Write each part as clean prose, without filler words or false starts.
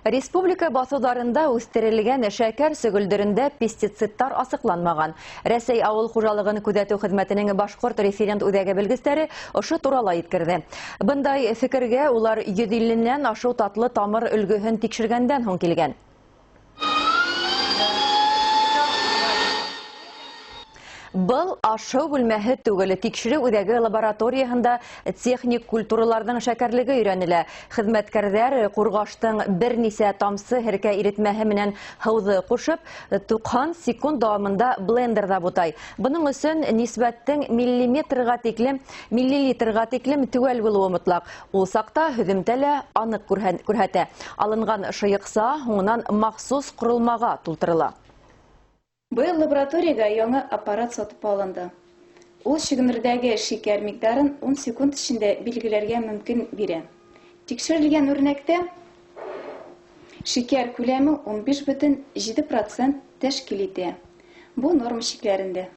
Республика баҫыуҙарында үҫтерелгән шәкәр сөгөлдөрөндә пестициттар асыҡланмаған. Рәсәй ауыл хужалығын күҙәтеү хеҙмәтенең Башҡорт референт үҙәге белгестәре ошо турала еткерҙе. Бындай фекергә улар 150-нән ашыу татлы тамыр өлгөһөн тикшергәндән һуң килгән. Был ашыу бүлмәһе түгел, тикшереү үҙәге лабораторияһында техник культураларҙың шәкәрлеге өйрәнелә. Хеҙмәткәрҙәр ҡурғаштың бер нисә тамсы һеркә иретмәһе менән һыуҙы ҡушып, 90 секунд дауамында блендерҙа бутай. Бының өсөн нисбәттең миллиметрға тиклем, миллилитрға тиклем теүәл булыуы мотлаҡ. Ул саҡта һөҙөмтә лә аныҡ күрһәтә. Алынған шыйыҡса һуңынан махсус ҡоролмаға тултырыла. Быйыл лабораторияға яңы аппарат сатып алынды. Ул шөгөндөрҙәге шикәр миҡдарын 10 секунд эсендә билгеләргә мөмкин бирә. Тикшерелгән үрнәктә шикәр күләме 15,7% тәшкил итә. Бу норма сикләрендә.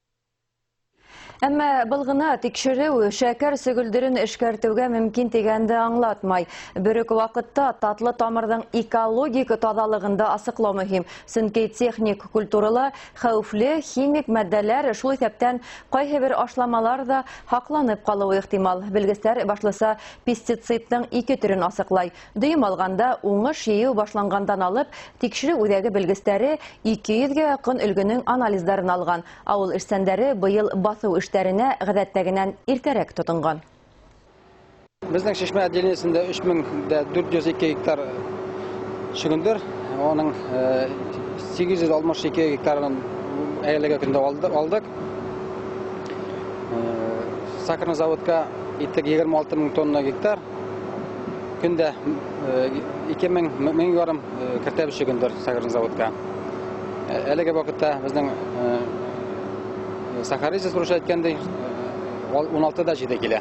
Әммә был ғына тикшереү шәкәр сөгөлдөрөн эшкәртеүгә мөмкин тигәнде аңлатмай. Бер үк ваҡытта татлы тамырҙың экологик таҙалығын да асыҡлау мөһим. Сөнки техник культурала хәүефле химик матдәләр, шул иҫәптән ҡайһы бер ашламалар ҙа һаҡланып ҡалыуы ихтимал. Белгестәр башлыса пестицидтың ике төрөн асыҡлай. Дөйөм алғанда уңыш йыйыу башланғандан алып тикшереү үҙәге белгестәре 200-гә яҡын өлгөнөң анализдарын алған. Ауыл эшсәндәре быйыл баҫыу эштәренә ғәҙәттәгенән иртәрәк тотонған. Беҙҙең Шишмә отделениесендә 3402 гектар шөгөндөр, уның 862 гектарын әлеге көндә алдыҡ. Сахарный заводка иттек 26 мең тонна гектар. Көндә ике мең, мең ярым кертәбеҙ шөгөндөр сахарный заводка. Әлеге ваҡытта беҙҙең сахаризис рушайткәндәй 16 да 7 килә.